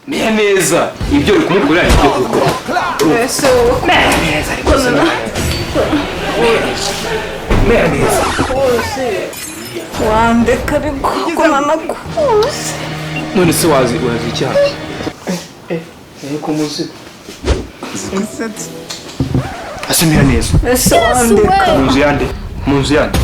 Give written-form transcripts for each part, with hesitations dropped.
Mera neza ibyo uri kumukorera ni ibyo kuko. Ese wowe Mera neza ariko se mera neza. Rwose wandeka ariko ko nanakuzi. None se wazi icyaha? Ko muzi. Ase mera neza. Ese wandeka. Mu nzu yande. Mu nzu yande.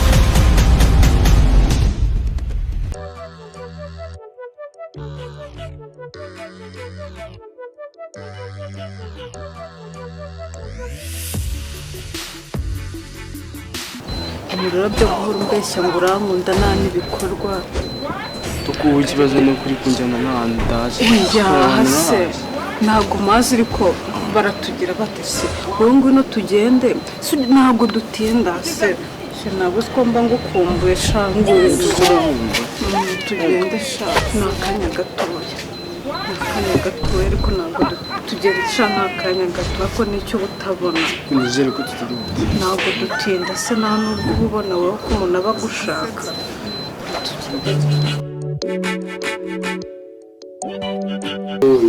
Ibirora byo guhora umbeshya ngo urankunda nta n'ibikorwa. Tukubu ikibazo ni ukuri kunjyana n'ahantu utazi. Oya se ntabwo mazi ariko baratugira bate se wowe ngwino tugende ntabwo dutinda se sinabuze ko mba ngukumbuye sha ngwino tugende sha ni akanya gatoya ariko ntabwo tugenda sha ni akanya gatoya ko nicyo utabona. Nizere ko tutari butinda. Ntabwo dutinda se nta nubwo uba ubona wowe ko umuntu aba agushaka.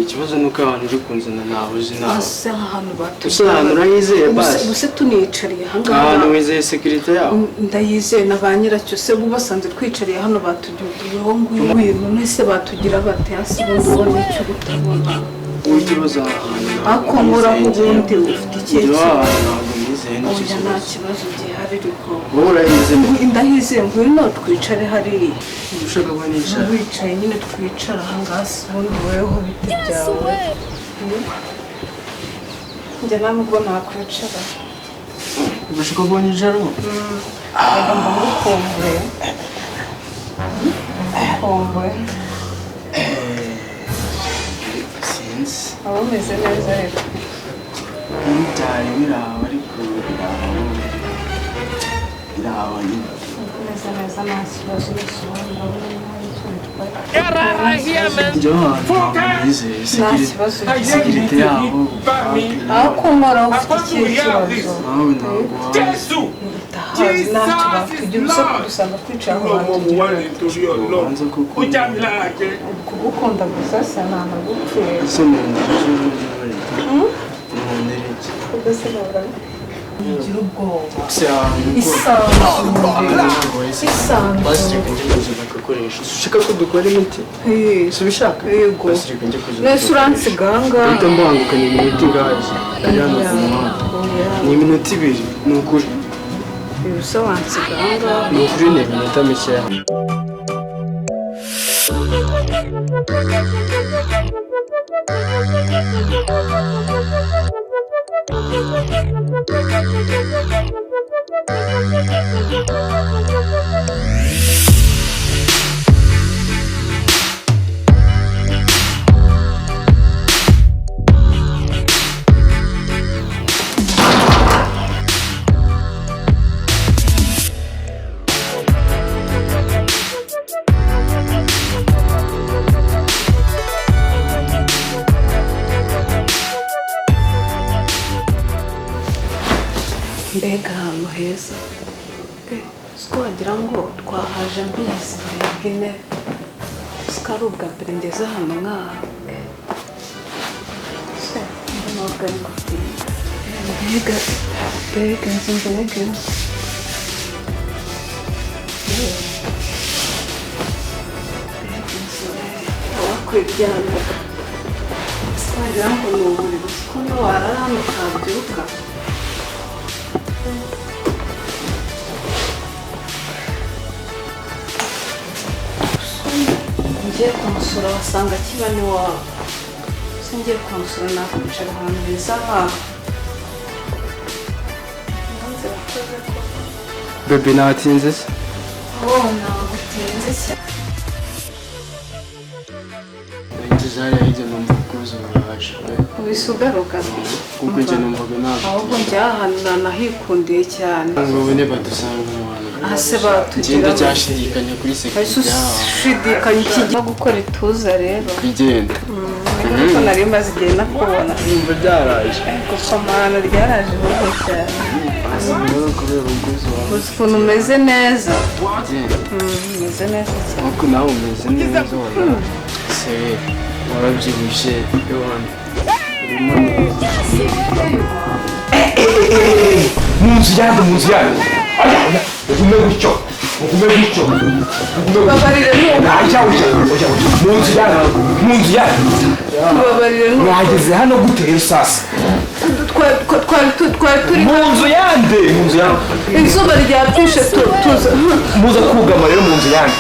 Ikibazo nuko abantu uri kunzana ntaho uzi nawe. Ase ahantu Ese ahantu urahizeye basi? Ubuse tuniyicariye aha ngaha. Ahantu wizeye sekirite yaho? Ndayizeye na ba nyiracyo se ubu basanze twicariye hano batugira ngwino none se batugira bate hasi ubundi ubona icyo utabona. Ikibazo ahantu. Ako nkoraho ubundi ufite ikihe kibazo? Ntabwo nizeye nicyo Oya nta kibazo. kibazo gihari ariko. Wowe urahizeye? Ndahizeye ngwino twicare hariya. Ushaka ko nicara? Wicaye nyine twicara aha ngaha se ubundi weho bite byawe. Njye nta nubwo nakwicara. Urashaka ko nicara? Reka mba ngukumbuye. Ngukumbuye. Sinzi. Waba umeze neza rero. Byari biraho ariko biraho nyine. Umeze neza nta kibazo ndabona hari icyo bitwaye. Njye ahantu ntabwo nizeye Nta kibazo sekirite yaho. Ariko nkoraho ufite ikihe kibazo? Nawe ntabwo wazi. Ndahazi ntacyo batugira ubusa kudusanga twicaye aho batugira. Ubanza kuko Kugukunda gusa se ntanagupfuye. Ese nkundira iki? Ugira ubwoba. Se ahantu Isanzure. Isanzure. Basi reka njye kuzana agakoresho. Ushaka ko dukora imiti? Si ubishaka? Yego. Basi reka njye kuzana. Nese uransiga aha ngaha. Uhita mbangukanye iminota ingahe? Ari hano ku muhanda. Ni iminota ibiri, ni ukuri. Ubusa wansiga aha ngaha. Ni ukuri ni iminota mikeya. Mbega ahantu heza. Siko wagira ngo twahaje mbizi mbega ine. Siko ari ubwa mbere ngeze ahantu nk'aha. Se mbona bwari gutinda. Mbega mbega inzu mbega inzu. Mbega inzu wakwiryamira. Siko wagira ngo ni uburiri. Siko niyo warara hano utabyuka. Ngiye kumusura wasanga kiba n'iwabo. Se ngiye kumusura nakwicara ahantu heza nk'aha. Bebe natinze se? Oh, ntabwo utinze cyane. Ngeze hariya hirya numva ubwuzu buraje. Wihise ugaruka? Kuko njye numvaga ntabwo. Ahubwo njye aha hantu nahikundiye cyane. Ngo bone badusanga mu bantu. Aha se batugira. Ngenda cyashidikanya kuri Ese sekirite yaho. ushidikanya iki gukora ituza rero. Kugenda. Kuko nari maze igihe nakubona. Numva byaraje. Gusa amahano ryaraje ahubwo cyane. Rero kubera ubwuzu wawe. Uzi ukuntu umeze neza. Kugenda. Umeze neza cyane. Ariko nawe umeze neza wallahi. Se. Warabyibushye Yohana. Urimo neza. Mu nzu yanjye, mu nzu yanjye. Oya, oya, ugume gutyo, ugume gutyo, ugume gutyo. Babarire n'ubu. Oya, oya, oya, oya. Mu nzu yanjye, mu nzu yanjye. Tubabarire n'ubu. Mwageze hano gute rero sasa? Twari turi Mu nzu yande, mu nzu yande. Izuba ryatwishe tuza. Muza kugama rero mu nzu yande.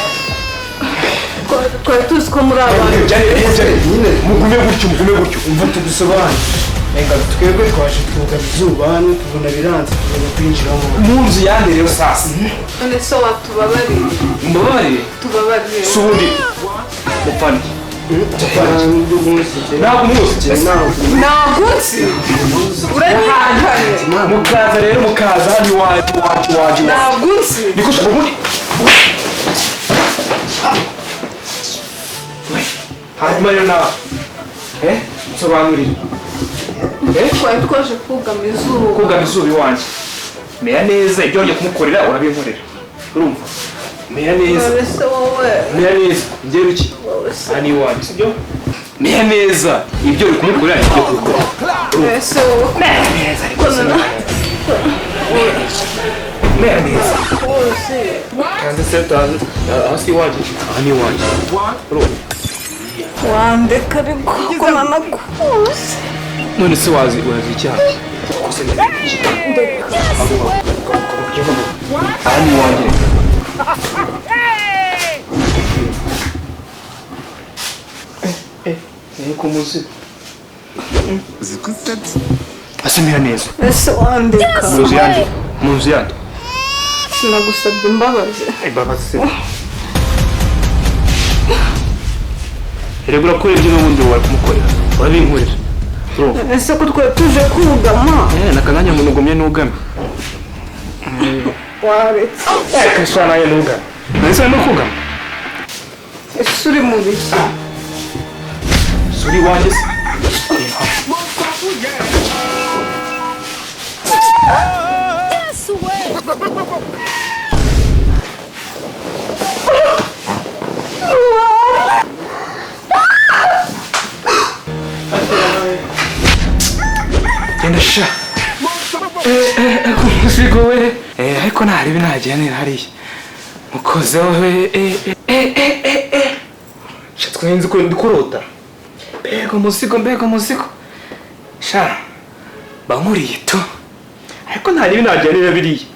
Twari tuzi ko muri abantu. Nyine mugume gutyo, mugume gutyo. Umva tugusobanure. Reka twebwe twaje twugama izuba hano tubona biranze tubona kwinjiramo. Mu nzu yande rero sasa. None se watubabariye? Mbabarire. Tubabarire. Si ubundi mupfane. Ntabwo muzi. Ntabwo nzi. Uranyihakanye. Mukaza rero, mukaza hano iwanjye, iwanjye, iwanjye. Ntabwo nzi. Niko ubundi. Hanyuma rero nawe. Nsobanurire. Twari twaje kugama izuba. Kugama izuba iwanjye. Meya neza ibyo wongeye kumukorera urabinkorera. Urumva? Meya neza. None se wowe. Meya neza. Njye biki? Wowe se. Aha ni iwanjye, sibyo? Meya neza ibyo uri kumukorera nibyo kubikora. Ese wowe. Meya neza ariko se. Meya neza. Uzi. Kandi se utazi aho si iwanjye. Aha ni iwanjye. Urumva? Wandeka ariko ko nanakuzi. None se wazi urazi icyaha? Aha ni iwanjye. Ni ku muzigo. Asemera neza. Ese wandeka. Mu nzu yanjye. Mu nzu yanjye. Sinagusabye imbabazi. Imbabazi se. Erega urakora ibyo n'ubundi wari kumukorera. Urabinkorera. Urumva? Ese ko twari tuje kugama. Nakananya muntu ugumye n'ugame. Waretse. Reka nawe n'ugame. Nahise no kugama. Ese uri mu biki? Suri iwanjye se. Genda sha. Umuzigo we. Ariko ntarebe ntagira hariya. Mukoze we. Sha twenze ko ndikurota. Mbega umuzigo, mbega umuzigo. Sha. Bankuriye to. Ariko ntarebe ntagira biriya.